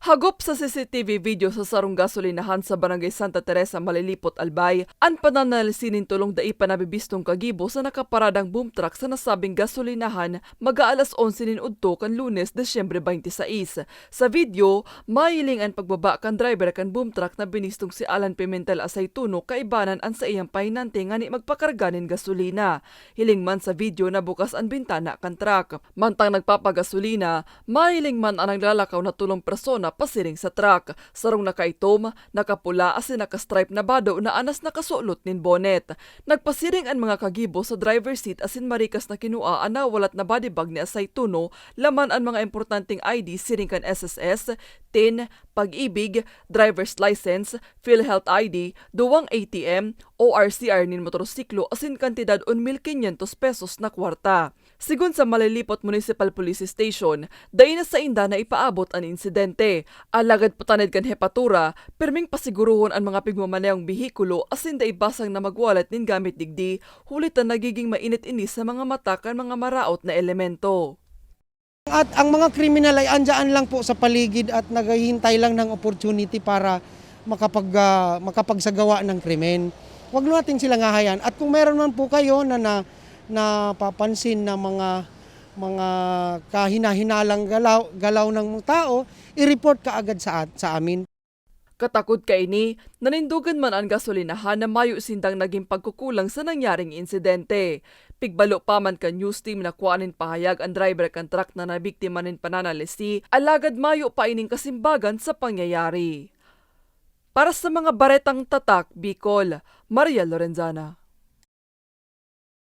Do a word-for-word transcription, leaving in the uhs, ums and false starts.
Hagop sa C C T V video sa sarong gasolinahan sa Barangay Santa Teresa, Malilipot, Albay, an pananalisi nin tolong dai pa nabibistong kagibo sa nakaparadang boom truck sa nasabing gasolinahan, mag-aalas onse nin udto kan Lunes, Disyembre twenty-six. Sa video, mahiling an pagbaba kan driver kan boom truck na binistong si Alan Pimentel Asaytuno, kaibanan an saiyang pahinante ngani magpakarga nin gasolina. Hiling man sa video na bukas an bintana kan truck. Mantang nagpapagasolina, mahiling man an naglalakaw na tolong persona pasiring sa truck. Sarong nakaitom, nakapula asin nakastripe na bado na anas nakasulot nin bonnet. Nagpasiring an mga kagibo sa driver's seat asin marikas na kinua an nawalat na body bag ni Asaytuno, laman an mga importanteng I D siring kan S S S, tin, Pag-ibig, driver's license, PhilHealth I D, duwang A T M, O R C R nin motorsiklo asin kantidad un mil quinientos pesos na kwarta. Sigon sa Malilipot Municipal Police Station, dai na sainda na ipaabot an insidente. Alagad patanid kan hepatura, pirming pasigurohon an mga pigmamanehong behikulo asin dai basang na magwalat nin gamit digdi, huli ta nagiging mainit ini sa mga mata kan mga maraot na elemento. At ang mga kriminal ay andyan lang po sa paligid at naghihintay lang ng opportunity para makapag-, ah, makapagsagawa ng krimen. Huwag natin silang hahayan. At kung meron man po kayo na, na, napapansin na mga, mga kahina-hinalang galaw, galaw ng tao, i-report kaagad sa at-, sa amin. Katakod kaini, nanindogan man an gasolinahan na mayo sindang nagin pagkukulang sa nangyaring insidente. Pigbalo pa man kan news team na kua nin pahayag an driver kan truck na nabiktima nin pananalisi, alagad mayo pa ining kasimbagan sa pangyayari. Para sa mga Baretang Tatak Bicol, Maria Lorenzana.